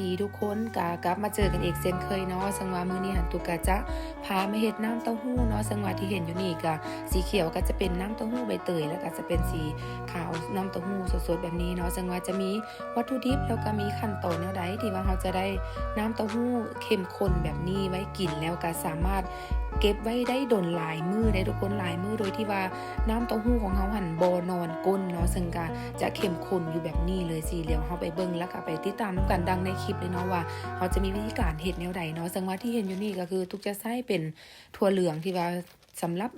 ດີທຸກຄົນ ກະກັບມາເຈີກັນອີກເຊັ່ນເຄີຍເນາະ. ເຊິ່ງວ່າມື້ນີ້ຫັ້ນ ຕຸກກະຈະພາມາເຮັດນ້ຳເຕົ້າຫູ້ເນາະ. ເຊິ່ງວ່າທີ່ເຫັນຢູ່ນີ້ກະສີຂຽວກະຈະເປັນນ້ຳເຕົ້າຫູ້ໃບເຕີຍ ແລ້ວກະຈະເປັນສີຂາວນ້ຳເຕົ້າຫູ້ສົດໆແບບນີ້ເນາະ. ເຊິ່ງວ່າຈະມີວັດຖຸດິບ ແລ້ວກະມີຂັ້ນຕອນແນວໃດທີ່ວ່າເຮົາຈະໄດ້ນ້ຳເຕົ້າຫູ້ເຂັ້ມຂຸ້ນແບບນີ້ໄວ້ກິນ ແລ້ວກະສາມາດເກັບໄວ້ໄດ້ດົນຫຼາຍມື້ໄດ໋ທຸກຄົນ ຫຼາຍມື້ ໂດຍທີ່ວ່ານ້ຳເຕົ້າຫູ້ຂອງເຮົາຫັ້ນບໍ່ນອນກົ້ນເນາະ. ເຊິ່ງກະຈະເຂັ້ມຂຸ້ນຢູ່ແບບນີ້ເລີຍ. ຊິ ດຽວເຮົາໄປເບິ່ງ ແລ້ວກະໄປຕິດຕາມນຳກັນດັ່ງໃນຄລິບເລີຍເນາະ ວ່າເຮົາຈະມີວິທີການເຮັດແນວໃດເນາະ. ເຊິ່ງວ່າທີ່ເຫັນຢູ່ນີ້ກະຄືຕຸກຈະໃຊ້ເປັນຖົ່ວເຫຼືອງທີ່ວ່າ ສຳລັບ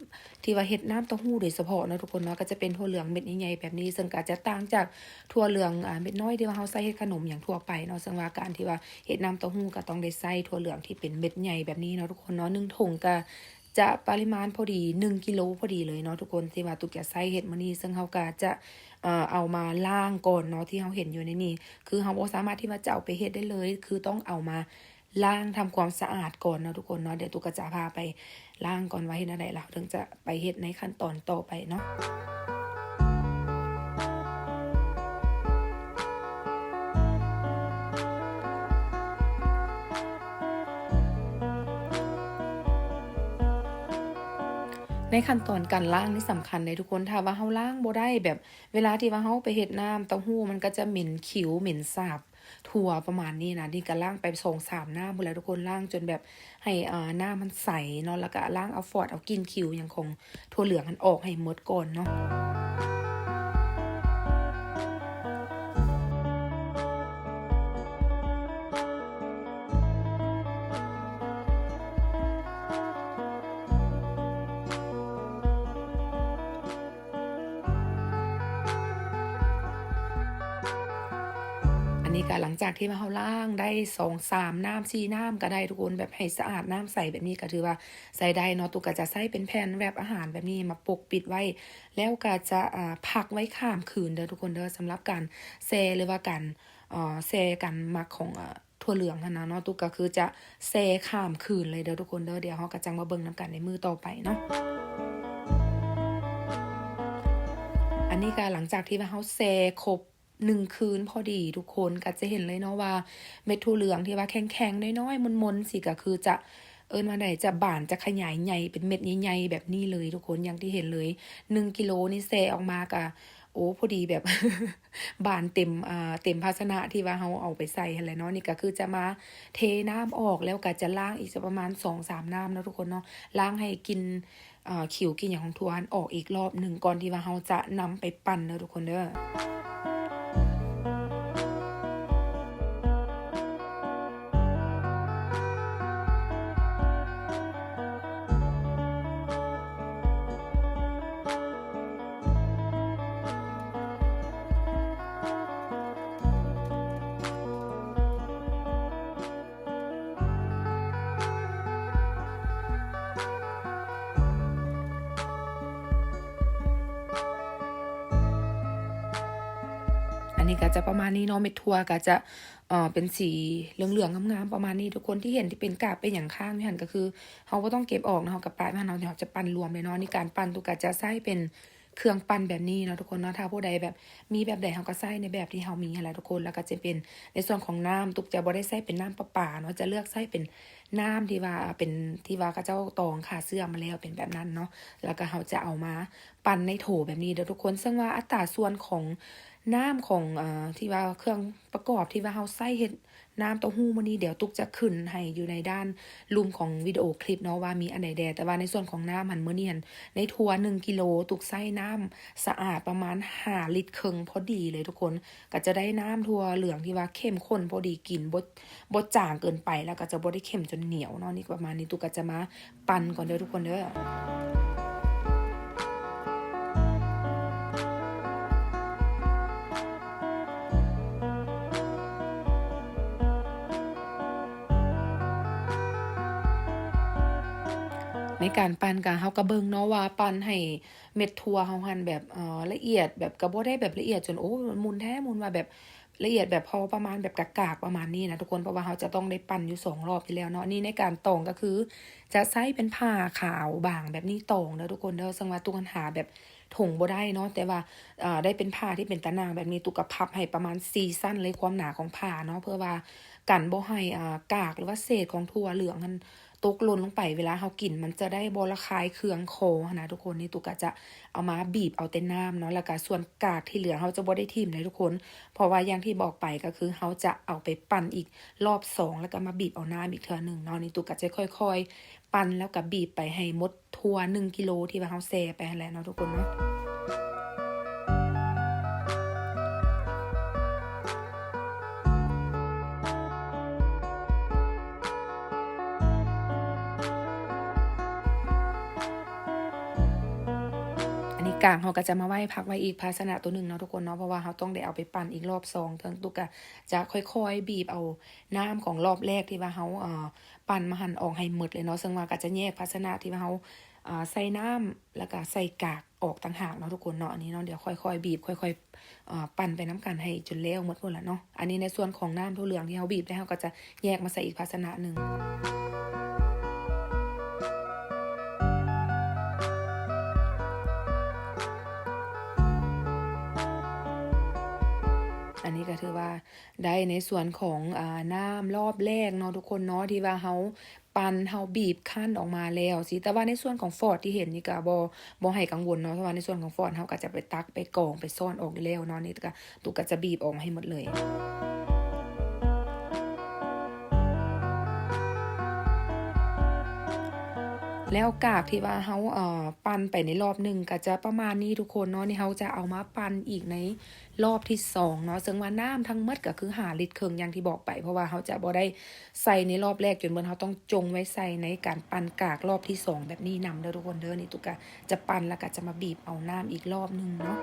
ທີ່ວ່າເຮັດນ້ຳເຕົ້າຫູ້ໂດຍສະເພາະເນາະທຸກຄົນເນາະ. ກະຈະເປັນຖົ່ວເຫຼືອງເມັດໃຫຍ່ໆແບບນີ້ ເຊິ່ງກະຈະຕ່າງຈາກຖົ່ວເຫຼືອງ ອາ ເມັດນ້ອຍທີ່ວ່າເຮົາໃຊ້ເຮັດຂະໜົມຫຍັງທົ່ວໄປເນາະ. ເຊິ່ງວ່າການທີ່ວ່າເຮັດນ້ຳເຕົ້າຫູ້ກະຕ້ອງໄດ້ໃຊ້ຖົ່ວເຫຼືອງທີ່ເປັນເມັດໃຫຍ່ແບບນີ້ເນາະທຸກຄົນເນາະ. ໜຶ່ງຖົງກະຈະປະລິມານພໍດີ ໜຶ່ງກິໂລພໍດີເລີຍເນາະທຸກຄົນ ທີ່ວ່າຕຸກຈະໃຊ້ເຮັດມື້ນີ້. ເຊິ່ງເຮົາກະຈະ ເອີ ເອົາມາລ້າງກ່ອນເນາະ ທີ່ເຮົາເຫັນຢູ່ໃນນີ້ ຄືເຮົາບໍ່ສາມາດທີ່ວ່າຈະເອົາໄປເຮັດໄດ້ເລີຍ ຄືຕ້ອງເອົາມາ ລ້າງທຳຄວາມສະອາດກ່ອນເນາະທຸກຄົນເນາະ. ດຽວຕຸກກະຈະພາໄປລ້າງກ່ອນວ່າເຮັດແນວໃດ ແລ້ວເຮົາເຖິງຈະໄປເຮັດໃນຂັ້ນຕອນຕໍ່ໄປເນາະ. ໃນຂັ້ນຕອນການລ້າງນີ້ສຳຄັນເດ້ທຸກຄົນ. ຖ້າວ່າເຮົາລ້າງບໍ່ໄດ້ ແບບເວລາທີ່ວ່າເຮົາໄປເຮັດນ້ຳເຕົ້າຫູ້ ມັນກະຈະເໝັນຂິວເໝັນສາບ ທົ່ວປະມານນີ້ນະ. ນີ້ກະລ້າງໄປສອງສາມນ້ຳພຸ້ນແຫຼະທຸກຄົນ ລ້າງຈົນແບບໃຫ້ ເອີ ນ້ຳມັນໃສເນາະ ແລ້ວກະລ້າງເອົາຟອດ ເອົາກິ່ນຂິວຫຍັງຂອງຖົ່ວເຫຼືອງຫັ້ນອອກໃຫ້ໝົດກ່ອນເນາະ. ອັນນີ້ກະຫຼັງຈາກທີ່ວ່າເຮົາລ້າງໄດ້ສອງສາມນ້ຳ ສີ່ນ້ຳກະໄດ້ທຸກຄົນ ແບບໃຫ້ສະອາດນ້ຳໃສແບບນີ້ກະຖືວ່າໃຊ້ໄດ້ເນາະ. ຕຸກກະຈະໃຊ້ເປັນແຜ່ນແຣັບອາຫານແບບນີ້ມາປົກປິດໄວ້ ແລ້ວກະຈະ ອາ ພັກໄວ້ຂ້າມຄືນເດີທຸກຄົນເດີ. ສຳລັບການແຊ່ ຫຼືວ່າການ ເອີ ແຊ່ການໝັກຂອງ ອາ ຖົ່ວເຫຼືອງຫັ້ນນະເນາະ ຕຸກກະຄືຈະແຊ່ຂ້າມຄືນເລີຍເດີທຸກຄົນເດີ. ດຽວເຮົາກະຈັ່ງມາເບິ່ງນຳກັນໃນມື້ຕໍ່ໄປເນາະ. ອັນນີ້ກະຫຼັງຈາກທີ່ວ່າເຮົາແຊ່ຄົບໜຶ່ງຄືນພໍດີທຸກຄົນ ກະຈະເຫັນເລີຍເນາະວ່າເມັດຖົ່ວເຫຼືອງທີ່ວ່າແຂງໆ ນ້ອຍໆ ມົນໆ ຊີ້ກະຄືຈະ ເອີ້ນວ່າໃດ ຈະບານ ຈະຂະຫຍາຍໃຫຍ່ເປັນເມັດໃຫຍ່ໆແບບນີ້ເລີຍທຸກຄົນ ຢ່າງທີ່ເຫັນເລີຍ. ໜຶ່ງກິໂລນີ້ແຊ່ອອກມາກະ ໂອ້ ພໍດີແບບ ບານເຕັມ ເອີ ເຕັມພາຊະນະທີ່ວ່າເຮົາເອົາໄປໃສ່ຫັ້ນແຫຼະເນາະ. ນີ້ກະຄືຈະມາເທນ້ຳອອກ ແລ້ວກະຈະລ້າງອີກສະປະມານສອງສາມນ້ຳເນາະທຸກຄົນເນາະ ລ້າງໃຫ້ກິ່ນ ເອີ ຂິວກິ່ນຫຍັງຂອງຖົ່ວຫັ້ນອອກອີກລອບໜຶ່ງ ກ່ອນທີ່ວ່າເຮົາຈະນຳໄປປັ່ນເດີທຸກຄົນເດີ. ອັນນີ້ກະຈະປະມານນີ້ເນາະ ເມັດຖົ່ວກະຈະ ເອີ ເປັນສີເຫຼືອງໆ ງາມໆ ປະມານນີ້ທຸກຄົນ. ທີ່ເຫັນທີ່ເປັນກາບເປັນຫຍັງຄ້າງຢູ່ຫັ້ນກະຄືເຮົາບໍ່ຕ້ອງເກັບອອກເນາະ ເຮົາກະປະໄວ້ຫັ້ນເນາະ. ດຽວເຮົາຈະປັ່ນລວມເລີຍເນາະ. ນີ້ການປັ່ນ ຕຸກກະຈະໃຊ້ເປັນ ເຄື່ອງປັ່ນແບບນີ້ເນາະທຸກຄົນເນາະ. ຖ້າຜູ້ໃດແບບມີແບບໃດ ເຮົາກະໃຊ້ໃນແບບທີ່ເຮົາມີຫັ້ນແຫຼະທຸກຄົນ. ແລ້ວກະຈະເປັນໃນສ່ວນຂອງນ້ຳ ຕຸກຈະບໍ່ໄດ້ໃຊ້ເປັນນ້ຳປະປາເນາະ ຈະເລືອກໃຊ້ເປັນນ້ຳທີ່ວ່າເປັນ ທີ່ວ່າເຂົາເຈົ້າຕອງຂ້າເຊື້ອມາແລ້ວ ເປັນແບບນັ້ນເນາະ. ແລ້ວກະເຮົາຈະເອົາມາປັ່ນໃນໂຖແບບນີ້ເດີທຸກຄົນ. ເຊິ່ງວ່າອັດຕາສ່ວນຂອງນ້ຳຂອງ ເອີ ທີ່ວ່າເຄື່ອງປະກອບທີ່ວ່າເຮົາໃຊ້ເຮັດ ນ້ຳເຕົ້າຫູ້ມື້ນີ້ ດຽວຕຸກຈະຂຶ້ນໃຫ້ຢູ່ໃນດ້ານລຸ່ມຂອງວິດີໂອຄລິບເນາະ ວ່າມີອັນໃດແດ່. ແຕ່ວ່າໃນສ່ວນຂອງນ້ຳຫັ້ນ ມື້ນີ້ຫັ້ນ ໃນຖົ່ວໜຶ່ງກິໂລ ຕຸກໃຊ້ນ້ຳສະອາດປະມານຫ້າລິດເຄິ່ງພໍດີເລີຍທຸກຄົນ. ກະຈະໄດ້ນ້ຳຖົ່ວເຫຼືອງທີ່ວ່າເຂັ້ມຂຸ້ນພໍດີກິນ ບໍ່ ບໍ່ຈາງເກີນໄປ ແລ້ວກະຈະບໍ່ໄດ້ເຂັ້ມຈົນໜຽວເນາະ. ນີ້ປະມານນີ້ ຕຸກກະຈະມາ ປັ່ນກ່ອນເດີທຸກຄົນເດີ. ໃນການປັ່ນກະ ເຮົາກະເບິ່ງເນາະວ່າປັ່ນໃຫ້ເມັດຖົ່ວເຮົາຫັ້ນແບບ ເອີ ລະອຽດ ແບບກະບໍ່ໄດ້ແບບລະອຽດຈົນ ໂອ້ ໝຸ່ນແທ້ໝຸ່ນວ່າ ແບບ ລະອຽດແບບພໍປະມານ ແບບກາກໆປະມານນີ້ນະທຸກຄົນ ເພາະວ່າເຮົາຈະຕ້ອງໄດ້ປັ່ນຢູ່ສອງລອບຢູ່ແລ້ວເນາະ. ອັນນີ້ໃນການຕອງກໍຄືຈະໃຊ້ເປັນຜ້າຂາວບາງແບບນີ້ຕອງເດີທຸກຄົນເດີ ເຊິ່ງວ່າຕຸກຫັ້ນຫາແບບຖົງບໍ່ໄດ້ເນາະ ແຕ່ວ່າ ເອີ ໄດ້ເປັນຜ້າທີ່ເປັນຕາໜ່າງແບບນີ້ ຕຸກກໍພັບໃຫ້ປະມານສີ່ຊັ້ນເລີຍ ຄວາມໜາຂອງຜ້າເນາະ ເພື່ອວ່າກັນບໍ່ໃຫ້ ອາ ກາກ ຫຼືວ່າເສດຂອງຖົ່ວເຫຼືອງຫັ້ນ ຕົກຫຼົ່ນລົງໄປ ເວລາເຮົາກິນມັນຈະໄດ້ບໍ່ລະຄາຍເຄືອງຄໍຫັ້ນນະທຸກຄົນ. ນີ້ຕຸກກະຈະເອົາມາບີບເອົາແຕ່ນ້ຳເນາະ ແລ້ວກະສ່ວນກາກທີ່ເຫຼືອເຮົາຈະບໍ່ໄດ້ຖິ້ມເດ້ທຸກຄົນ ເພາະວ່າຢ່າງທີ່ບອກໄປກໍຄືເຮົາຈະເອົາໄປປັ່ນອີກລອບສອງ ແລ້ວກໍມາບີບເອົານ້ຳອີກເທື່ອໜຶ່ງເນາະ. ນີ້ຕຸກກະຈະຄ່ອຍໆປັ່ນ ແລ້ວກໍບີບໄປໃຫ້ໝົດຖົ່ວໜຶ່ງກິໂລທີ່ວ່າເຮົາແຊ່ໄປຫັ້ນແຫຼະເນາະທຸກຄົນເນາະ. ອັນນີ້ກາກເຮົາກໍຈະມາໄວ້ ພັກໄວ້ອີກພາຊະນະໂຕໜຶ່ງເນາະທຸກຄົນເນາະ ເພາະວ່າເຮົາຕ້ອງໄດ້ເອົາໄປປັ່ນອີກລອບສອງ ເຊິ່ງຕຸກກະຈະຄ່ອຍໆບີບເອົານ້ຳຂອງລອບແລກທີ່ວ່າເຮົາ ເອີ ປັ່ນມາຫັ້ນອອກໃຫ້ໝົດເລີຍເນາະ ເຊິ່ງວ່າກໍຈະແຍກພາຊະນະທີ່ວ່າເຮົາ ເອີ ໃສ່ນ້ຳ ແລ້ວກໍໃສ່ກາກ ອອກຕ່າງຫາກເນາະທຸກຄົນເນາະ. ອັນນີ້ເນາະ ດຽວຄ່ອຍໆບີບ ຄ່ອຍໆ ເອີ ປັ່ນໄປນຳກັນໃຫ້ຈົນແລ້ວໝົດພຸ້ນລະເນາະ. ອັນນີ້ໃນສ່ວນຂອງນ້ຳຖົ່ວເຫຼືອງທີ່ເຮົາບີບໄດ້ ເຮົາກໍຈະແຍກມາໃສ່ອີກພາຊະນະໜຶ່ງ. ອັນນີ້ກໍຖືວ່າໄດ້ໃນສ່ວນຂອງ ອາ ນ້ຳລອບແລກເນາະທຸກຄົນເນາະ ທີ່ວ່າເຮົາ ປັ່ນ ເຮົາບີບຄັ້ນອອກມາແລ້ວຊີ້ ແຕ່ວ່າໃນສ່ວນຂອງຟອດທີ່ເຫັນນີ້ກະບໍ່ ບໍ່ໃຫ້ກັງວົນເນາະ ເພາະວ່າໃນສ່ວນຂອງຟອດເຮົາກະຈະໄປຕັກ ໄປກອງ ໄປຊ້ອນອອກຢູ່ແລ້ວເນາະ. ນີ້ກະ ຕຸກກະຈະບີບອອກມາໃຫ້ໝົດເລີຍ ແລ້ວກາກທີ່ວ່າເຮົາ ເອີ ປັ່ນໄປໃນລອບໜຶ່ງກະຈະປະມານນີ້ທຸກຄົນເນາະ. ນີ້ເຮົາຈະເອົາມາປັ່ນອີກໃນ ລອບທີສອງເນາະ ເຊິ່ງວ່ານ້ຳທັງໝົດກໍຄືຫ້າລິດເຄິ່ງ ຢ່າງທີ່ບອກໄປ ເພາະວ່າເຮົາຈະບໍ່ໄດ້ໃສ່ໃນລອບແລກຈົນເບິດ ເຮົາຕ້ອງຈົ່ງໄວ້ໃສ່ໃນການປັ່ນກາກລອບທີສອງແບບນີ້ນຳເດີທຸກຄົນເດີ. ນີ້ຕຸກກະຈະປັ່ນ ແລ້ວກະຈະມາບີບເອົານ້ຳອີກລອບໜຶ່ງເນາະ.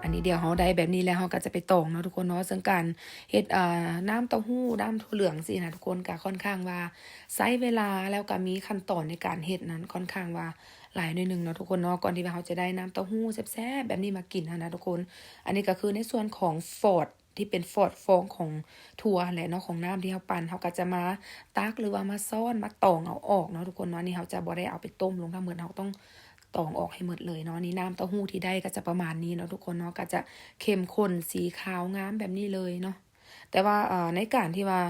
ອັນນີ້ດຽວເຮົາໄດ້ແບບນີ້ແລ້ວ ເຮົາກໍຈະໄປຕອງເນາະທຸກຄົນເນາະ. ເຊິ່ງການເຮັດ ເອີ ນ້ຳເຕົ້າຫູ້ ນ້ຳຖົ່ວເຫຼືອງຊີ້ນະທຸກຄົນ ກໍຄ່ອນຂ້າງວ່າໃຊ້ເວລາ ແລ້ວກໍມີຂັ້ນຕອນໃນການເຮັດນັ້ນຄ່ອນຂ້າງວ່າຫຼາຍໜ້ອຍໜຶ່ງເນາະທຸກຄົນເນາະ. ກ່ອນທີ່ວ່າເຮົາຈະໄດ້ນ້ຳເຕົ້າຫູ້ແຊບໆແບບນີ້ມາກິນຫັ້ນນະທຸກຄົນ ອັນນີ້ກໍຄືໃນສ່ວນຂອງຟອດ ທີ່ເປັນຟອດຟອງຂອງຖົ່ວຫັ້ນແຫຼະເນາະ ຂອງນ້ຳທີ່ເຮົາປັ່ນ ເຮົາກໍຈະມາຕັກ ຫຼືວ່າມາຊ້ອນ ມາຕອງເອົາອອກເນາະທຸກຄົນເນາະ. ອັນນີ້ເຮົາຈະບໍ່ໄດ້ເອົາໄປຕົ້ມລົງທັງໝົດ ເຮົາຕ້ອງຕອງອອກໃຫ້ໝົດເລີຍເນາະ. ນີ້ນ້ຳເຕົ້າຫູ້ທີ່ໄດ້ກໍຈະປະມານນີ້ເນາະທຸກຄົນເນາະ ກໍຈະເຂັ້ມຂຸ້ນ ສີຂາວງາມແບບນີ້ເລີຍເນາະ. ແຕ່ວ່າ ເອີ ໃນການທີ່ວ່າ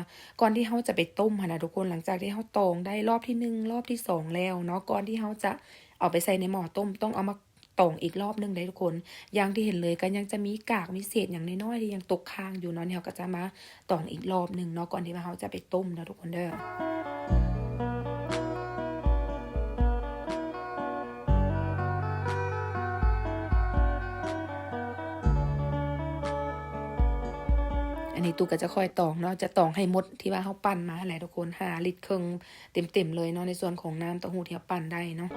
ກ່ອນທີ່ເຮົາຈະໄປຕົ້ມຫັ້ນນະທຸກຄົນ ຫຼັງຈາກທີ່ເຮົາຕອງໄດ້ລອບທີໜຶ່ງ ລອບທີສອງແລ້ວເນາະ ກ່ອນທີ່ເຮົາຈະເອົາໄປໃສ່ໃນໝໍ້ຕົ້ມ ຕ້ອງເອົາມາ ຕອງອີກລອບໜຶ່ງເດ້ທຸກຄົນ. ຢ່າງທີ່ເຫັນເລີຍ ກໍຍັງຈະມີກາກ ມີເສດຫຍັງນ້ອຍໆທີ່ຍັງຕົກຄ້າງຢູ່ເນາະ. ນີ້ເຮົາກໍຈະມາຕອງອີກລອບໜຶ່ງເນາະ ກ່ອນທີ່ວ່າເຮົາຈະໄປຕົ້ມເນາະທຸກຄົນເດີ. ອັນນີ້ຕຸກກໍຈະຄ່ອຍຕອງເນາະ ຈະຕອງໃຫ້ໝົດທີ່ວ່າເຮົາປັ່ນມາຫັ້ນແຫຼະທຸກຄົນ ຫ້າລິດເຄິ່ງ ເຕັມໆເລີຍເນາະ ໃນສ່ວນຂອງນ້ຳເຕົ້າຫູ້ທີ່ເຮົາປັ່ນໄດ້ເນາະ.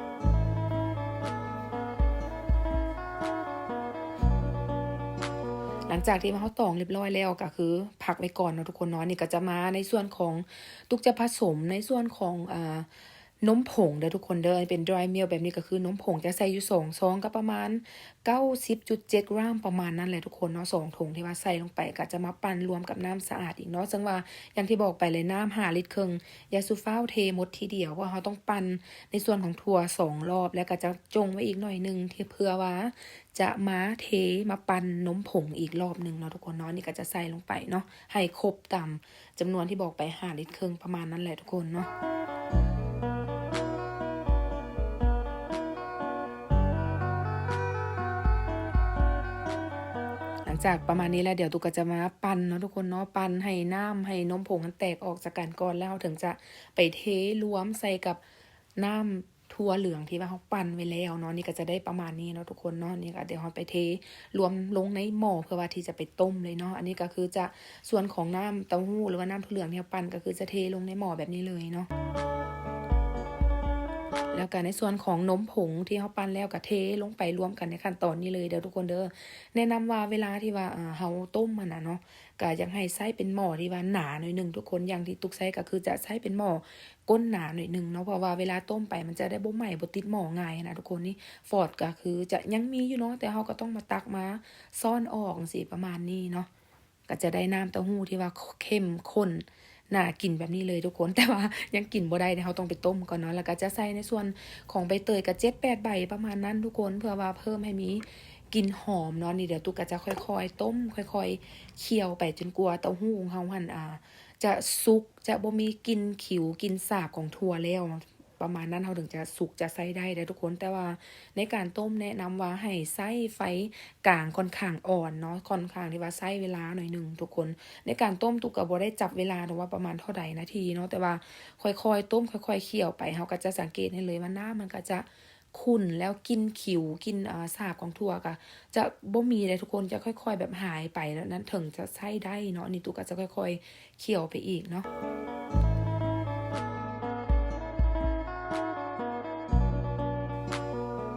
ຫຼັງຈາກທີ່ວ່າເຮົາຕອງຮຽບຮ້ອຍແລ້ວ ກໍຄືພັກໄວ້ກ່ອນເນາະທຸກຄົນເນາະ. ອັນນີ້ກໍຈະມາໃນສ່ວນຂອງ ຕຸກຈະຜະສົມໃນສ່ວນຂອງ ອາ ນົມຜົງເດີທຸກຄົນເດີ. ອັນນີ້ເປັນ dry milk ແບບນີ້ ກໍຄືນົມຜົງຈະໃສ່ຢູ່ສອງຊອງ ກໍປະມານ ເກົ້າສິບຈຸດເຈັດກຣາມ ປະມານນັ້ນແຫຼະທຸກຄົນເນາະ. ສອງຖົງທີ່ວ່າໃສ່ລົງໄປ ກໍຈະມາປັ່ນລວມກັບນ້ຳສະອາດອີກເນາະ. ເຊິ່ງວ່າຢ່າງທີ່ບອກໄປເລີຍ ນ້ຳຫ້າລິດເຄິ່ງ ຢ່າສູ່ຟ້າວເທໝົດທີດຽວ ເພາະວ່າເຮົາຕ້ອງປັ່ນໃນສ່ວນຂອງຖົ່ວສອງລອບ ແລ້ວກໍຈະຈົ່ງໄວ້ອີກໜ້ອຍໜຶ່ງ ທີ່ເພື່ອວ່າຈະມາເທ ມາປັ່ນນົມຜົງອີກລອບໜຶ່ງເນາະທຸກຄົນເນາະ. ອັນນີ້ກໍຈະໃສ່ລົງໄປເນາະ ໃຫ້ຄົບຕາມ ຈຳນວນທີ່ບອກໄປ ຫ້າລິດເຄິ່ງ ປະມານນັ້ນແຫຼະທຸກຄົນເນາະ. ຫຼັງຈາກປະມານນີ້ແລ້ວ ດຽວຕຸກກໍຈະມາປັ່ນເນາະທຸກຄົນເນາະ ປັ່ນໃຫ້ນ້ຳ ໃຫ້ນົມຜົງຫັ້ນແຕກອອກຈາກກັນກ່ອນ ແລ້ວເຮົາເຖິງຈະໄປເທລວມໃສ່ກັບນ້ຳ ຖົ່ວເຫຼືອງທີ່ວ່າເຮົາປັ່ນໄວ້ແລ້ວເນາະ. ນີ້ກໍຈະໄດ້ປະມານນີ້ເນາະທຸກຄົນເນາະ. ນີ້ກໍດຽວເຮົາໄປເທລວມລົງໃນໝໍ້ ເພື່ອວ່າທີ່ຈະໄປຕົ້ມເລີຍເນາະ. ອັນນີ້ກໍຄືຈະ ສ່ວນຂອງນ້ຳເຕົ້າຫູ້ ຫຼືວ່ານ້ຳຖົ່ວເຫຼືອງທີ່ເຮົາປັ່ນ ກໍຄືຈະເທລົງໃນໝໍ້ແບບນີ້ເລີຍເນາະ. ແລ້ວກະໃນສ່ວນຂອງນົມຜົງທີ່ເຮົາປັ່ນແລ້ວກະເທລົງໄປລວມກັນໃນຂັ້ນຕອນນີ້ເລີຍເດີທຸກຄົນເດີ. ແນະນຳວ່າເວລາທີ່ວ່າ ເອີ ເຮົາຕົ້ມຫັ້ນນະເນາະ ກະຢາກໃຫ້ໃຊ້ເປັນໝໍ້ທີ່ວ່າໜາໜ້ອຍໜຶ່ງທຸກຄົນ. ຢ່າງທີ່ຕຸກໃຊ້ກະຄືຈະໃຊ້ເປັນໝໍ້ກົ້ນໜາໜ້ອຍໜຶ່ງເນາະ ເພາະວ່າເວລາຕົ້ມໄປມັນຈະໄດ້ບໍ່ໄໝ້ບໍ່ຕິດໝໍ້ງ່າຍຫັ້ນນະທຸກຄົນ. ນີ້ຟອດກະຄືຈະຍັງມີຢູ່ເນາະ ແຕ່ເຮົາກະຕ້ອງມາຕັກມາຊ້ອນອອກຈັ່ງຊີ້ ປະມານນີ້ເນາະ. ກະຈະໄດ້ນ້ຳເຕົ້າຫູ້ທີ່ວ່າເຂັ້ມຂຸ້ນໜ້າກິນແບບນີ້ເລີຍທຸກຄົນ. ແຕ່ວ່າຍັງກິນບໍ່ໄດ້ເດ ເຮົາຕ້ອງໄປຕົ້ມກ່ອນເນາະ. ແລ້ວກະຈະໃສ່ໃນສ່ວນຂອງໃບເຕີຍກະເຈັດແປດໃບປະມານນັ້ນທຸກຄົນ ເພື່ອວ່າເພີ່ມໃຫ້ມີກິ່ນຫອມເນາະ. ນີ້ດຽວຕຸກກະຈະຄ່ອຍໆຕົ້ມ ຄ່ອຍໆຂ້ຽວໄປຈົນກວ່າເຕົ້າຫູ້ຂອງເຮົາຫັ້ນ ອາ ຈະສຸກ ຈະບໍ່ມີກິ່ນຂິວກິ່ນສາບຂອງຖົ່ວແລ້ວ ປະມານນັ້ນ ເຮົາເຖິງຈະສຸກຈະໃຊ້ໄດ້ເດ້ທຸກຄົນ. ແຕ່ວ່າໃນການຕົ້ມແນະນຳວ່າໃຫ້ໃຊ້ໄຟກາງຂ້ອນຂ້າງອ່ອນເນາະ ຂ້ອນຂ້າງທີ່ວ່າໃຊ້ເວລາໜ້ອຍໜຶ່ງທຸກຄົນ. ໃນການຕົ້ມຕຸກກະບໍ່ໄດ້ຈັບເວລາດອກວ່າປະມານເທົ່າໃດນາທີເນາະ ແຕ່ວ່າຄ່ອຍໆຕົ້ມ ຄ່ອຍໆຂ້ຽວໄປ ເຮົາກະຈະສັງເກດເຫັນເລີຍວ່ານ້ຳມັນກະຈະຂຸ້ນ ແລ້ວກິ່ນຂິວ ກິ່ນ ອາ ສາບຂອງຖົ່ວກະຈະບໍ່ມີເດ້ທຸກຄົນ ຈະຄ່ອຍໆແບບຫາຍໄປ ແລ້ວນັ້ນເຖິງຈະໃຊ້ໄດ້ເນາະ. ອັນນີ້ຕຸກກະຈະຄ່ອຍໆ ຂ້ຽວໄປອີກເນາະ.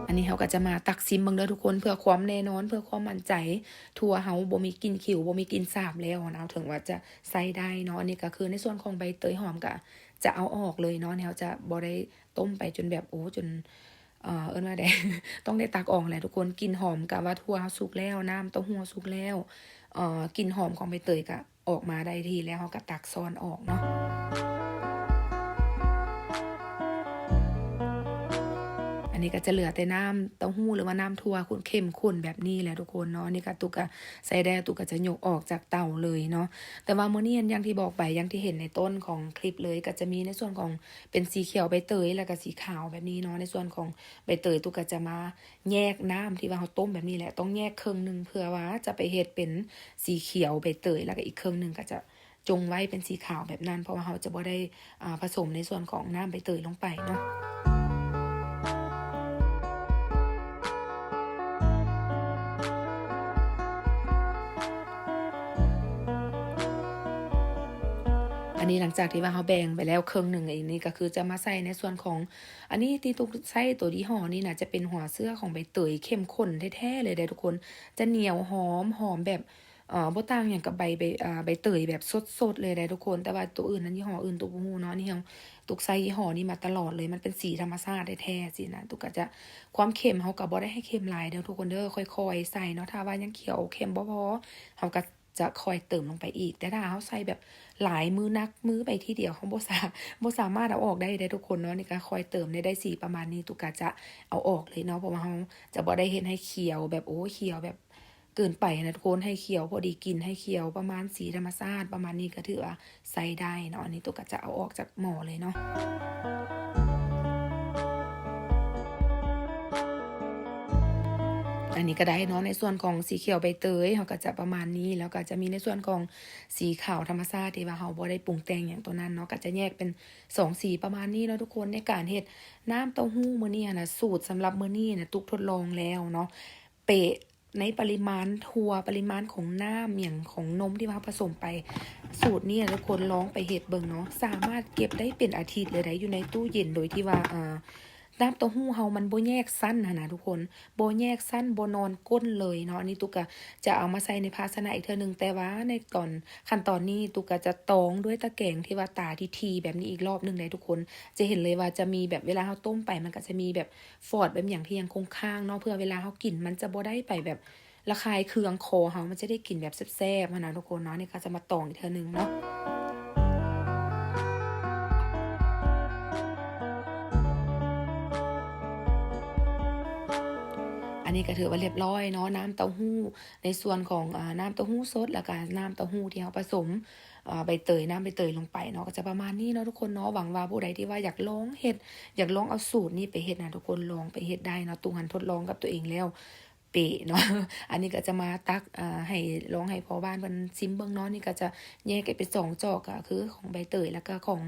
ອັນນີ້ເຮົາກະຈະມາຕັກຊິມເບິ່ງເດີທຸກຄົນ ເພື່ອຄວາມແນ່ນອນ ເພື່ອຄວາມໝັ້ນໃຈ ຖົ່ວເຮົາບໍ່ມີກິ່ນຂິວ ບໍ່ມີກິ່ນສາບແລ້ວຫັ້ນນະ ເຮົາເຖິງວ່າຈະໃຊ້ໄດ້ເນາະ. ອັນນີ້ກະຄືໃນສ່ວນຂອງໃບເຕີຍຫອມກະຈະເອົາອອກເລີຍເນາະ. ນີ້ເຮົາຈະບໍ່ໄດ້ຕົ້ມໄປຈົນແບບ ໂອ້ ຈົນ ເອີ ເອີ້ນວ່າໃດ ຕ້ອງໄດ້ຕັກອອກແຫຼະທຸກຄົນ. ກິ່ນຫອມກະວ່າຖົ່ວເຮົາສຸກແລ້ວ ນ້ຳເຕົ້າຫູ້ເຮົາສຸກແລ້ວ ເອີ ກິ່ນຫອມຂອງໃບເຕີຍກະອອກມາໄດ້ທີ່ແລ້ວ ເຮົາກະຕັກຊ້ອນອອກເນາະ. ອັນນີ້ກະຈະເຫຼືອແຕ່ນ້ຳເຕົ້າຫູ້ ຫຼືວ່ານ້ຳຖົ່ວຂຸ້ນ ເຂັ້ມຂຸ້ນແບບນີ້ແຫຼະທຸກຄົນເນາະ. ອັນນີ້ກະຕຸກກະໃສ່ໄດ້ ຕຸກກະຈະຍົກອອກຈາກເຕົາເລີຍເນາະ. ແຕ່ວ່າມື້ນີ້ ອັນ ຢ່າງທີ່ບອກໄປ ຢ່າງທີ່ເຫັນໃນຕົ້ນຂອງຄລິບເລີຍ ກະຈະມີໃນສ່ວນຂອງເປັນສີຂຽວໃບເຕີຍ ແລ້ວກະສີຂາວແບບນີ້ເນາະ. ໃນສ່ວນຂອງໃບເຕີຍ ຕຸກກະຈະມາ ແຍກນ້ຳທີ່ວ່າເຮົາຕົ້ມແບບນີ້ແຫຼະ ຕ້ອງແຍກເຄິ່ງໜຶ່ງ ເພື່ອວ່າຈະໄປເຮັດເປັນສີຂຽວໃບເຕີຍ ແລ້ວກະອີກເຄິ່ງໜຶ່ງກະຈະຈົ່ງໄວ້ເປັນສີຂາວແບບນັ້ນ ເພາະວ່າເຮົາຈະບໍ່ໄດ້ ອາ ຜະສົມໃນສ່ວນຂອງນ້ຳໃບເຕີຍລົງໄປເນາະ. ອັນນີ້ຫຼັງຈາກທີ່ວ່າເຮົາແບ່ງໄປແລ້ວເຄິ່ງໜຶ່ງ ອັນນີ້ກະຄືຈະມາໃສ່ໃນສ່ວນຂອງ ອັນນີ້ທີ່ຕຸກໃຊ້ໂຕຍີ່ຫໍ້ນີ້ນະ ຈະເປັນຫົວເຊື້ອຂອງໃບເຕີຍເຂັ້ມຂຸ້ນແທ້ໆເລີຍເດ້ທຸກຄົນ ຈະໜຽວຫອມ ຫອມແບບ ເອີ ບໍ່ຕ່າງຫຍັງກັບໃບ ໃບ ເອີ ໃບເຕີຍແບບສົດໆເລີຍເດ້ທຸກຄົນ. ແຕ່ວ່າໂຕອື່ນນັ້ນ ຍີ່ຫໍ້ອື່ນຕຸກບໍ່ຮູ້ເນາະ ອັນນີ້ເຮົາ ຕຸກໃຊ້ຍີ່ຫໍ້ນີ້ມາຕະຫຼອດເລີຍ ມັນເປັນສີທຳມະຊາດແທ້ໆຊີ້ນະ. ຕຸກກະຈະ ຄວາມເຂັ້ມເຮົາກະບໍ່ໄດ້ໃຫ້ເຂັ້ມຫຼາຍເດີທຸກຄົນເດີ ຄ່ອຍໆໃສ່ເນາະ. ຖ້າວ່າຍັງຂຽວເຂັ້ມບໍ່ພໍ ເຮົາກະ ຈະຄ່ອຍເຕີມລົງໄປອີກ ແຕ່ຖ້າເຮົາໃສ່ແບບຫຼາຍມື ໜັກມືໄປທີດຽວ ເຮົາບໍ່ສາ ບໍ່ສາມາດເອົາອອກໄດ້ເດ້ທຸກຄົນເນາະ. ນີ້ກະຄ່ອຍເຕີມ ໄດ້ ໄດ້ສີປະມານນີ້ ຕຸກກະຈະເອົາອອກເລີຍເນາະ ເພາະວ່າເຮົາຈະບໍ່ໄດ້ເຮັດໃຫ້ຂຽວແບບ ໂອ້ ຂຽວແບບເກີນໄປຫັ້ນນະທຸກຄົນ ໃຫ້ຂຽວພໍດີກິນ ໃຫ້ຂຽວປະມານສີທຳມະຊາດປະມານນີ້ ກະຖືວ່າໃຊ້ໄດ້ເນາະ. ອັນນີ້ຕຸກກະຈະເອົາອອກຈາກ ໝໍ້ເລີຍເນາະ. ອັນນີ້ກະໄດ້ເນາະ ໃນສ່ວນຂອງສີຂຽວໃບເຕີຍ ເຮົາກະຈະປະມານນີ້ ແລ້ວກະຈະມີໃນສ່ວນຂອງສີຂາວທຳມະຊາດ ທີ່ວ່າເຮົາບໍ່ໄດ້ປຸງແຕ່ງຫຍັງໂຕນັ້ນເນາະ ກະຈະແຍກເປັນສອງສີປະມານນີ້ເນາະທຸກຄົນ. ໃນການເຮັດນ້ຳເຕົ້າຫູ້ມື້ນີ້ຫັ້ນນະ ສູດສຳລັບມື້ນີ້ນະ ຕຸກທົດລອງແລ້ວເນາະ ເປະ ໃນປະລິມານຖົ່ວ ປະລິມານຂອງນ້ຳຫຍັງ ຂອງນົມທີ່ວ່າເຮົາປະສົມໄປ ສູດນີ້ນະທຸກຄົນ ລອງໄປເຮັດເບິ່ງເນາະ ສາມາດເກັບໄດ້ເປັນອາທິດເລີຍໄດ໋ ຢູ່ໃນຕູ້ເຢັນ ໂດຍທີ່ວ່າ ອາ ນ້ຳເຕົ້າຫູ້ເຮົາມັນບໍ່ແຍກຊັ້ນຫັ້ນນະທຸກຄົນ ບໍ່ແຍກຊັ້ນ ບໍ່ນອນກົ້ນເລີຍເນາະ. ອັນນີ້ຕຸກກະຈະເອົາມາໃສ່ໃນພາຊະນະອີກເທື່ອໜຶ່ງ ແຕ່ວ່າໃນຕອນ ຂັ້ນຕອນນີ້ ຕຸກກະຈະຕອງດ້ວຍຕະແກງທີ່ວ່າຕາຖີ່ໆແບບນີ້ອີກລອບໜຶ່ງໄດ໋ທຸກຄົນ. ຈະເຫັນເລີຍວ່າຈະມີແບບ ເວລາເຮົາຕົ້ມໄປ ມັນກະຈະມີແບບ ຟອດແບບຫຍັງທີ່ຍັງຄົງຄ້າງເນາະ ເພື່ອເວລາເຮົາກິນມັນຈະບໍ່ໄດ້ໄປແບບລະຄາຍເຄືອງຄໍເຮົາ ມັນຈະໄດ້ກິນແບບແຊບໆຫັ້ນນະທຸກຄົນເນາະ. ນີ້ກະຈະມາຕອງອີກເທື່ອໜຶ່ງເນາະ. ອັນນີ້ກະຖືວ່າລຽບລ້ອຍເນາະ ນ້ຳເຕົ້າຫູ້ ໃນສ່ວນຂອງ ອາ ນ້ຳເຕົ້າຫູ້ສົດ ແລ້ວກະນ້ຳເຕົ້າຫູ້ທີ່ເຮົາປະສົມ ອາ ໃບເຕີຍ ນ້ຳໃບເຕີຍລົງໄປເນາະ ກະຈະປະມານນີ້ເນາະທຸກຄົນເນາະ. ຫວັງວ່າຜູ້ໃດທີ່ວ່າຢາກລອງເຮັດ ຢາກລອງເອົາສູດນີ້ໄປເຮັດນະທຸກຄົນ ລອງໄປເຮັດໄດ້ເນາະ. ຕຸກຫັ້ນທົດລອງກັບຕົວເອງແລ້ວ ເປະເນາະ. ອັນນີ້ກະຈະມາຕັກ ອາ ໃຫ້ ລອງໃຫ້ພໍ່ບ້ານເພິ່ນຊິມເບິ່ງເນາະ. ນີ້ກະຈະແຍກໃຫ້ເປັນສອງຈອກ ກະຄືຂອງໃບເຕີຍ ແລ້ວກະຂອງ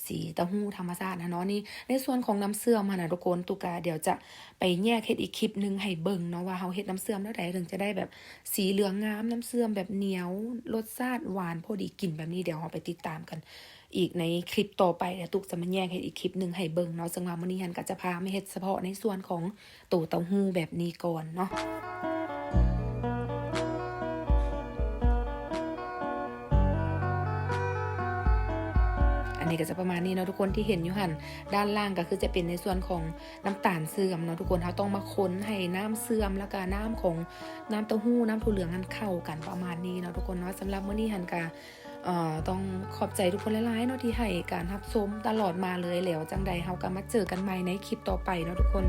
ສີເຕົ້າຫູ້ທຳມະຊາດຫັ້ນເນາະ. ນີ້ໃນສ່ວນຂອງນ້ຳເຊື່ອມຫັ້ນນະທຸກຄົນ ຕຸກກະດຽວຈະໄປແຍກເຮັດອີກຄລິບໜຶ່ງໃຫ້ເບິ່ງເນາະ ວ່າເຮົາເຮັດນ້ຳເຊື່ອມແນວໃດເຖິງຈະໄດ້ແບບສີເຫຼືອງງາມ, ນ້ຳເຊື່ອມແບບໜຽວ, ລົດຊາດຫວານພໍດີກິນແບບນີ້. ດຽວເຮົາໄປຕິດຕາມກັນອີກໃນຄລິບຕໍ່ໄປ ແລ້ວຕຸກຈະມາແຍກເຮັດອີກຄລິບໜຶ່ງໃຫ້ເບິ່ງເນາະ. ເຊິ່ງວ່າມື້ນີ້ຫັ້ນກະຈະພາມາເຮັດສະເພາະໃນສ່ວນຂອງ ໂຕເຕົ້າຫູ້ແບບນີ້ກ່ອນເນາະ. ອັນນີ້ກໍຈະປະມານນີ້ເນາະທຸກຄົນ ທີ່ເຫັນຢູ່ຫັ້ນ ດ້ານລ່າງກໍຄືຈະເປັນໃນສ່ວນຂອງນ້ຳຕານເຊື່ອມເນາະທຸກຄົນ. ເຮົາຕ້ອງມາຄົນໃຫ້ນ້ຳເຊື່ອມ ແລ້ວກໍນ້ຳຂອງ ນ້ຳເຕົ້າຫູ້ ນ້ຳຖົ່ວເຫຼືອງຫັ້ນເຂົ້າກັນປະມານນີ້ເນາະທຸກຄົນເນາະ. ສຳລັບມື້ນີ້ຫັ້ນກໍ ເອີ ຕ້ອງຂອບໃຈທຸກຄົນຫຼາຍໆເນາະ ທີ່ໃຫ້ການຮັບຊົມຕະຫຼອດມາເລີຍ. ແລ້ວຈັ່ງໃດເຮົາກໍມາເຈີກັນໃໝ່ໃນຄລິບຕໍ່ໄປເນາະທຸກຄົນ.